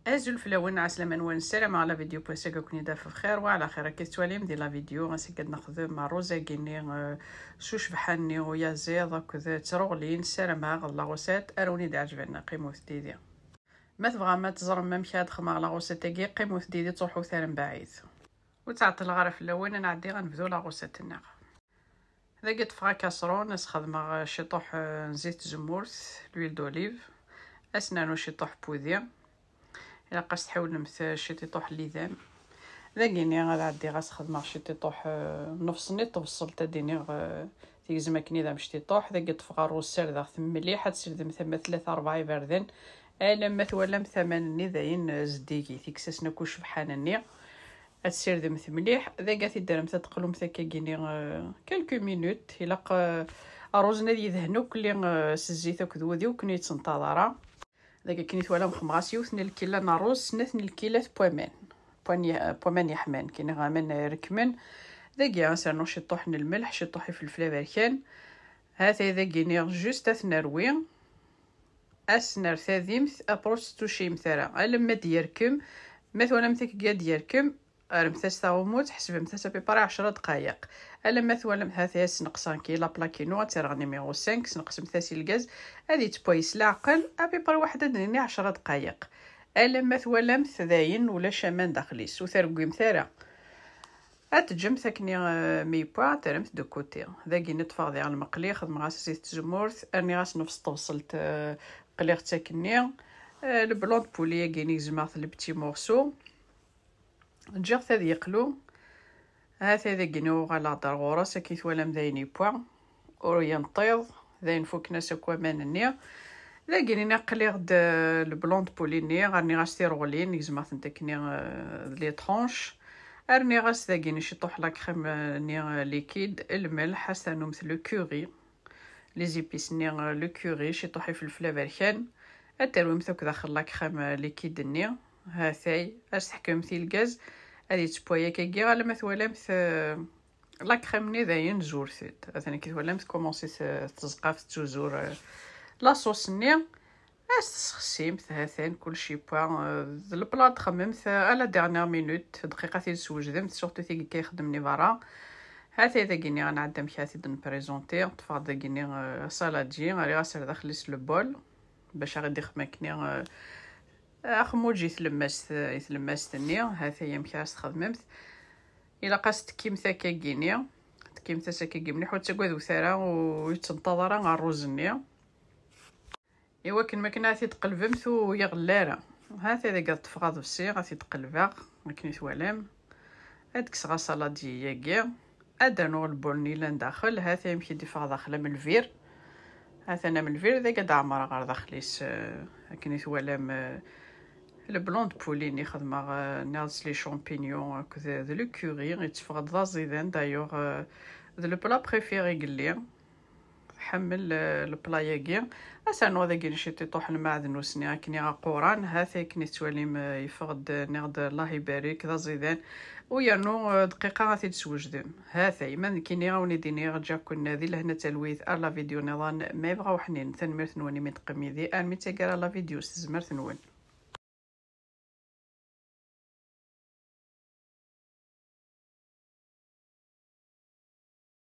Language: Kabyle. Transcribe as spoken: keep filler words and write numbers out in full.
Azul fell-awen, ɛeslama-nwen, ssarameɣ la vidéo n wass-agi ad ken-id-taf bxir wa ɛla xir. Akka tettwalim di la vidéo, ass-agi ad nexdem rruz-agi-nni, eh, s ucebḥan-nni uyaziḍ akked truɣlin. Ssarameɣ d la recette ara wen-id-iɛeǧben. Qqimet didi. Ma tebɣam ad teẓrem amek ad xedmeɣ la recette-agi, qqimet didi, ur ttruḥut ara mebɛid. Ur ttɛeṭṭileɣ ara fell-awen, ad nɛeddi ad nebdu la recette-nneɣ. Dagi ṭṭfeɣ akaṣrun, ad s-xedmeɣ ciṭuḥ, eh, n zit tzemmurt, l'huile d'olive, ad s-nernu ciṭuḥ n wudi. Ilaq ad s-tḥawlemt ciṭiṭuḥ n lidan. Dagi-nni ad ɛeddiɣ ad s-xedmeɣ ciṭiṭuḥ, eh, nnefṣ-nni n tebṣelt, ad d-iniɣ, eh, tigzem akken i d amecṭiṭuḥ. Dagi ṭṭfeɣ rruz, ssardeɣ-t mliḥ, ad tsirdemt ama tlata rebɛa iberdan, alamma twalamt aman-nni dayen, eh, zeddigit, ikkes-asen akk ucebḥan-nni. Ad tsirdemt mliḥ, dagi ad t-id-terremt ad teqlumt akkagi-nni, eh, quelques minutes. Ilaq, eh, rruz-nni ad yedhen akk li, eh, s zzit akked wudi, ur ken-yettenṭaḍ ara. Dagi akken i twalam xedmeɣ-as yiwet n lkila n rruz, snat n lkilat n waman, n waman ye-, n waman yeḥman, kini aman rekmen. Dagi ad s-rnuɣ ciṭuḥ n lmelḥ, ciṭuḥ ifelfel aberkan. Ha-t-ay dagi-nni juste ad t-nerwi. Ad s-nerr tadimt, après ur s-tettucimt ara alamma d-yerkem. Ma twalamt akkagi ad d-yerkem, rremt-as taɣumut, ḥesbemt-as à peu près ɛecra dqayeq. Alamma twalamt ha-t-ay ad sneqseɣ nekki la plaque-inu, ad tt-rreɣ numéro cinq, sneqsemt-as i lgaz, ad yettway s leɛqel, à peu près waḥed ad d-nini ɛecra dqayeq. Alamma twalamt dayen ulac aman daxel-is, ur tergwimt ara. Ad teǧǧemt akken, eh, mi yewwa, ad terremt de côté. Dagi-nni ṭṭfeɣ diɣ lmeqli, xedmeɣ-as zit tzemmurt, rniɣ-as nnefṣ n tebṣelt, eh, qliɣ-tt akkenni. Eh, le blanc de poulet-agi-nni gezmeɣ-t le petit morceau. Ǧǧiɣ-t ad yeqlu. Ha-t-ay dagi-nni uɣaleɣ-d ar ɣur-s, akken i twalam dayen yewwa. Ur yenṭiḍ, dayen fukken-as akk waman-nni. Dagi-nni qliɣ-d, eh, le blanc de poulet-nni, rniɣ-as tireɣlin, gezmeɣ-tent akkenni, eh, d les tranches. Rniɣ-as dagi-nni ciṭuḥ la crème-nni, eh, liquide, lmelḥ, ad s-ternumt le curry, les épices-nni, eh, le curry, ciṭuḥ ifelfel aberkan. Ad terwimt akk daxel la crème, eh, liquide-nni. Ha-t-ay, ad s-teḥkemt i lgaz, ad yettewway akkagi, alamma twalamt, eh, la crème-nni dayen zurtet. Atan akken twalam tkumansi t-, tzeqqa tettuzur, eh, la sauce-nni. Ad s-tesxessimt, ha-t-an kullec yewwa, eh, d le plat txemmemt, eh, à la dernière minute, dqiqa ad t-id-swejdemt, surtout tigi akka ixeddmen i berra. Ha-t-ay dagi-nni ad nɛeddi amek ad t-id-nprezenti. Ṭṭfeɣ-d dagi-nni, eh, saladi, rriɣ-as ar daxel-is le bol, bac ad ɣ-id-ixdem akkenni, eh, axmuǧ i tlemmast, i tlemmast-nni. Ha-t-ay amek ara s-txedmemt. Ilaq ad s-tekkimt akkagi-nni. Tekkimt-as akkagi mliḥ, ur ttagademt ara ur yettenṭaḍ ara rruz-nni. Iwakken makken ad t-id-tqelbemt ur yeɣli ara. Ha-t-ay dagi ad ṭṭfeɣ aḍebsi, ad t-id-qelbeɣ, akken i twalam. Ad kkseɣ asaladi-agi. Ad d-rnuɣ lbul-nni yellan daxel. Ha-t-ay amek i d-iffeɣ daxel am lbir. Ha-t-an am lbir, dagi ad d-ɛemmreɣ ɣer daxel-is, eh, akken i twalam, eh, le blanc de poulet-nni xedmeɣ, eh, niɣ s les champignons akked, eh, d le curry, yetteffeɣ-d d aẓidan, d'ailleurs, eh, d le plat préféré n yelli. Tḥemmel, eh, le plat-agi. Ad s-rnuɣ dagi ciṭiṭuḥ n lmeɛdnus-nni akken i aquran. Ha-t-ay akken i tettwalim, eh, yeffeɣ-d, eh, niɣ-d Allah ibarek, d aẓidan. U yernu, eh, dqiqa ad t-id-swejdem. Ha-t-ay, ma d nekkini a wen-id-iniɣ, ǧǧiɣ-ken di lehna d talwit, ar la vidéo nniḍen, ma yebɣa uḥnin. Tanemmirt-nwen imi d-teqqim yid-i, armi d taggara la vidéo s tezmert-nwen.